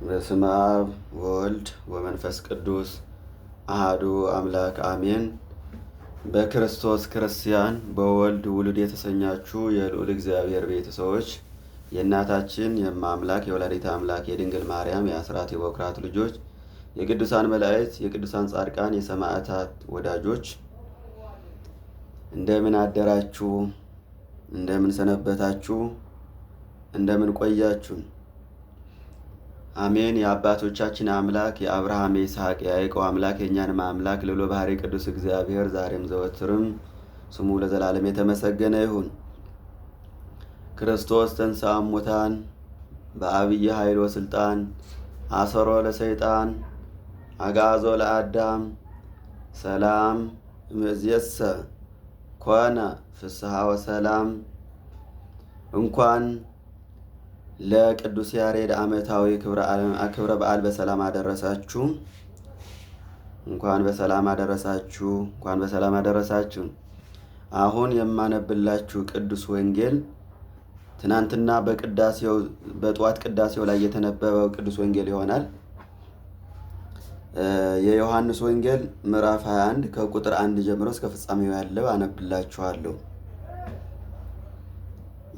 በስመ አብ ወወልድ ወመንፈስ ቅዱስ አሃዱ አምላክ አሜን። በክርስቶስ ክርስቲያን በወልድ ውሉድ የተሰኛችሁ የልዑል እግዚአብሔር ቤተሰቦች፣ የእናታችን የማምላክ የወላዲተ አምላክ የድንግል ማርያም የአስራት የበኩራት ልጆች፣ የቅዱሳን መላእክት፣ የቅዱሳን ጻድቃን፣ የሰማዕታት ወዳጆች፣ እንደምን አደራችሁ? እንደምን ሰነበታችሁ? እንደምን ቆያችሁ? አሜን። የአባቶቻችን አምላክ፣ የአብርሃም፣ የይስሐቅ፣ የያዕቆብ አምላክ፣ የእኛንም አምላክ ልዑለ ባሕርይ ቅዱስ እግዚአብሔር ዛሬም ዘወትርም ስሙ ለዘላለም የተመሰገነ ይሁን። ክርስቶስ ተንሥአ እሙታን በዐቢይ ኃይል ወሥልጣን፣ አሰሮ ለሰይጣን፣ አግዓዞ ለአዳም፣ ሰላም እምይእዜሰ ኮነ ፍስሐ ወሰላም። እንኳን ለቅዱስ ያሬድ ዓመታዊ ክብረ በዓል በሰላም አደረሳችሁ። እንኳን በሰላም አደረሳችሁ። እንኳን በሰላም አደረሳችሁ። አሁን የማነብላችሁ ቅዱስ ወንጌል ትናንትና በቅዳሴው፣ በጠዋት ቅዳሴው ላይ የተነበበው ቅዱስ ወንጌል ይሆናል። የዮሐንስ ወንጌል ምዕራፍ 21 ከቁጥር 1 ጀምሮ እስከ ፍጻሜው ያለው አነብላችኋለሁ።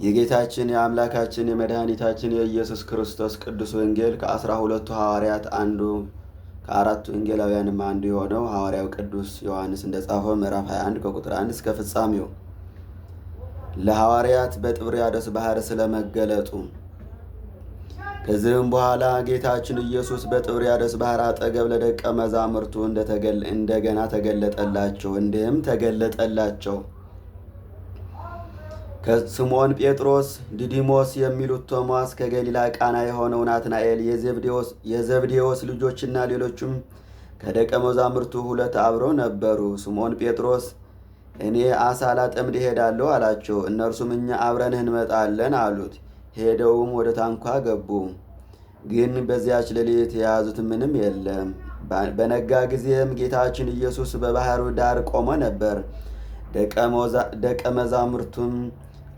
የጌታችን የአምላካችን የመድኃኒታችን የኢየሱስ ክርስቶስ ቅዱስ ወንጌል ከ12ቱ ሐዋርያት አንዱ፣ ከአራቱ ወንጌላውያንም አንዱ የሆነው ሐዋርያው ቅዱስ ዮሐንስ እንደጻፈው ምዕራፍ 21 ከቁጥር 1 እስከ ፍጻሜው፣ ለሐዋርያት በጥብርያዶስ ባህር ስለመገለጡ። ከዚህም በኋላ ጌታችን ኢየሱስ በጥብርያዶስ ባህር አጠገብ ለደቀ መዛሙርቱ እንደገና ተገለጠላቸው። እንዲህም ተገለጠላቸው። ከስምዖን ጴጥሮስ፣ ዲዲሞስ የሚሉት ቶማስ፣ ከገሊላ ቃና የሆነው ናትናኤል፣ የዘብዴዎስ ልጆችና ሌሎችም ከደቀ መዛሙርቱ ሁለት አብረው ነበሩ። ስምዖን ጴጥሮስ እኔ አሳ ላጠምድ እሄዳለሁ አላቸው። እነርሱም እኛ አብረንህ እንመጣለን አሉት። ሄደውም ወደ ታንኳ ገቡ። ግን በዚያች ሌሊት የያዙት ምንም የለም። በነጋ ጊዜም ጌታችን ኢየሱስ በባሕሩ ዳር ቆሞ ነበር። ደቀ መዛሙርቱም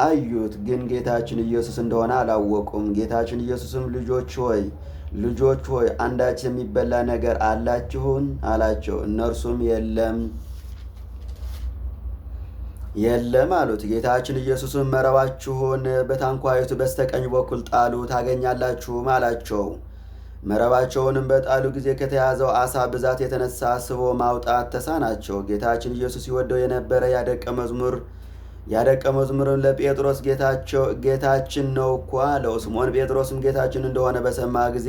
አዩት፣ ግን ጌታችን ኢየሱስ እንደሆነ አላወቁም። ጌታችን ኢየሱስም ልጆች ሆይ፣ ልጆች ሆይ፣ አንዳች የሚበላ ነገር አላችሁን? አላቸው። እነርሱም የለም፣ የለም አሉት። ጌታችን ኢየሱስም መረባችሁን በታንኳይቱ በስተቀኝ በኩል ጣሉ፣ ታገኛላችሁም አላቸው። መረባቸውንም በጣሉ ጊዜ ከተያዘው አሳ ብዛት የተነሳ ስቦ ማውጣት ተሳናቸው። ጌታችን ኢየሱስ ይወደው የነበረ ያደቀ መዝሙርን ለጴጥሮስ ጌታችን ነው እኮ አለው። ስምዖን ጴጥሮስም ጌታችን እንደሆነ በሰማ ጊዜ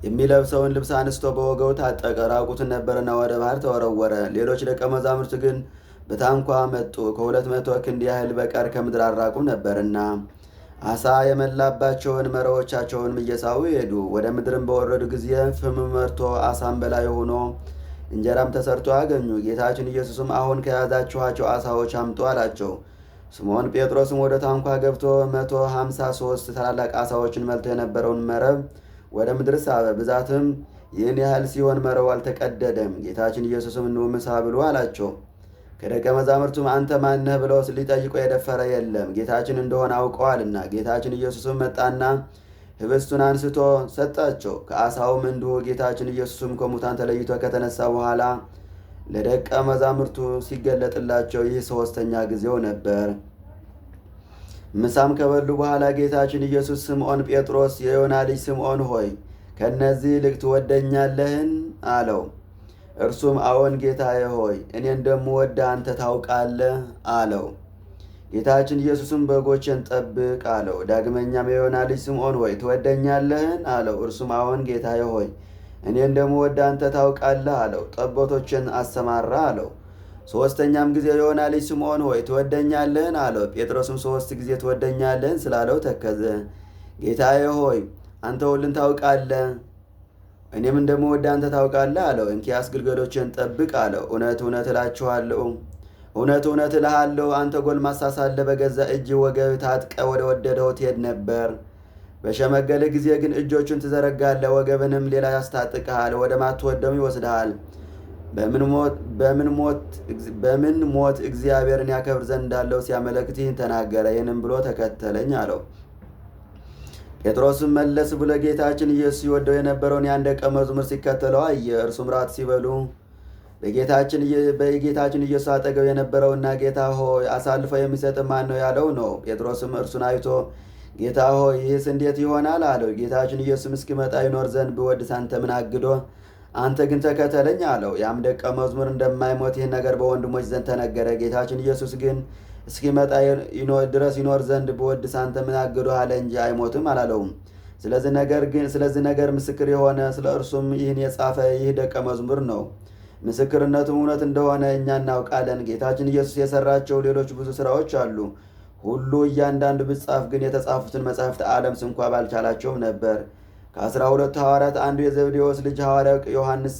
የሚለብሰውን ልብስ አንስቶ በወገቡ ታጠቀ፣ ራቁቱን ነበርና ወደ ባህር ተወረወረ። ሌሎች ደቀ መዛሙርት ግን በታንኳ መጡ፣ ከ200 ክንድ ያህል በቀር ከምድር አልራቁም ነበርና። አሳ የመላባቸውን መረቦቻቸውንም እየሳቡ ሄዱ። ወደ ምድርም በወረዱ ጊዜ ፍም መርቶ አሳም በላይ ሆኖ እንጀራም ተሰርቶ አገኙ። ጌታችን ኢየሱስም አሁን ከያዛችኋቸው አሳዎች አምጡ አላቸው። ስምዖን ጴጥሮስም ወደ ታንኳ ገብቶ 153 ታላላቅ አሳዎችን መልቶ የነበረውን መረብ ወደ ምድር ሳበ። ብዛትም ይህን ያህል ሲሆን መረቡ አልተቀደደም። ጌታችን ኢየሱስም ኑ ምሳ ብሉ አላቸው። ከደቀ መዛሙርቱም አንተ ማነህ ብለው ሊጠይቁ የደፈረ የለም፣ ጌታችን እንደሆነ አውቀዋልና። ጌታችን ኢየሱስም መጣና ህብስቱን አንስቶ ሰጣቸው፣ ከአሳውም እንዲሁ። ጌታችን ኢየሱስም ከሙታን ተለይቶ ከተነሳ በኋላ ለደቀ መዛሙርቱ ሲገለጥላቸው ይህ ሦስተኛ ጊዜው ነበር። ምሳም ከበሉ በኋላ ጌታችን ኢየሱስ ስምዖን ጴጥሮስ፣ የዮና ልጅ ስምዖን ሆይ፣ ከእነዚህ ይልቅ ትወደኛለህን? አለው። እርሱም አዎን ጌታዬ ሆይ፣ እኔ እንደምወድህ አንተ ታውቃለህ አለው። ጌታችን ኢየሱስም በጎቼን ጠብቅ አለው። ዳግመኛም የዮና ልጅ ስምዖን ሆይ፣ ትወደኛለህን? አለው። እርሱም አዎን ጌታዬ ሆይ፣ እኔ እንደምወድህ አንተ ታውቃለህ አለው። ጠቦቶችን አሰማራ አለው። ሦስተኛም ጊዜ የዮና ልጅ ስምዖን ሆይ፣ ትወደኛለህን? አለው። ጴጥሮስም ሦስት ጊዜ ትወደኛለህን ስላለው ተከዘ። ጌታዬ ሆይ፣ አንተ ሁሉን ታውቃለህ፣ እኔም እንደምወድህ አንተ ታውቃለህ አለው። እንኪያስ ግልገሎችን ጠብቅ አለው። እውነት እውነት እላችኋለሁ፣ እውነት እውነት እልሃለሁ፣ አንተ ጎልማሳ ሳለህ በገዛ እጅ ወገብ ታጥቀህ ወደ ወደደው ትሄድ ነበር። በሸመገለ ጊዜ ግን እጆቹን ትዘረጋለህ፣ ወገብንም ሌላ ያስታጥቅሃል፣ ወደ ማትወደውም ይወስድሃል። በምን ሞት እግዚአብሔርን ያከብር ዘንድ እንዳለው ሲያመለክት ይህን ተናገረ። ይህንም ብሎ ተከተለኝ አለው። ጴጥሮስም መለስ ብሎ ጌታችን ኢየሱስ ይወደው የነበረውን ያን ደቀ መዝሙር ሲከተለው አየ። እርሱም ራት ሲበሉ በጌታችን ኢየሱስ አጠገብ የነበረውና ጌታ ሆይ፣ አሳልፎ የሚሰጥ ማን ነው ያለው ነው። ጴጥሮስም እርሱን አይቶ ጌታ ሆይ፣ ይህስ እንዴት ይሆናል አለው። ጌታችን ኢየሱስም እስኪመጣ ይኖር ዘንድ ብወድስ አንተ ምን አግዶህ? አንተ ግን ተከተለኝ አለው። ያም ደቀ መዝሙር እንደማይሞት ይህ ነገር በወንድሞች ዘንድ ተነገረ። ጌታችን ኢየሱስ ግን እስኪመጣ ድረስ ይኖር ዘንድ ብወድስ አንተ ምን አግዶህ አለ እንጂ አይሞትም አላለውም። ስለዚህ ነገር ምስክር የሆነ፣ ስለ እርሱም ይህን የጻፈ ይህ ደቀ መዝሙር ነው። ምስክርነቱም እውነት እንደሆነ እኛ እናውቃለን። ጌታችን ኢየሱስ የሰራቸው ሌሎች ብዙ ስራዎች አሉ። ሁሉ እያንዳንዱ ብጻፍ ግን የተጻፉትን መጻሕፍት ዓለም ስንኳ ባልቻላቸውም ነበር። ከ12ቱ ሐዋርያት አንዱ የዘብዴዎስ ልጅ ሐዋርያው ዮሐንስ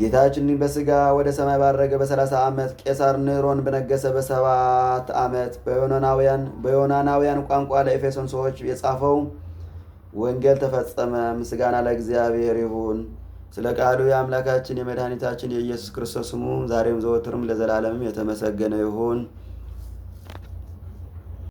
ጌታችን በሥጋ ወደ ሰማይ ባረገ በ30 ዓመት፣ ቄሳር ኔሮን በነገሰ በ7 ዓመት በዮናናውያን ቋንቋ ለኤፌሶን ሰዎች የጻፈው ወንጌል ተፈጸመ። ምስጋና ለእግዚአብሔር ይሁን። ስለ ቃሉ የአምላካችን የመድኃኒታችን የኢየሱስ ክርስቶስ ስሙ ዛሬም ዘወትርም ለዘላለምም የተመሰገነ ይሁን።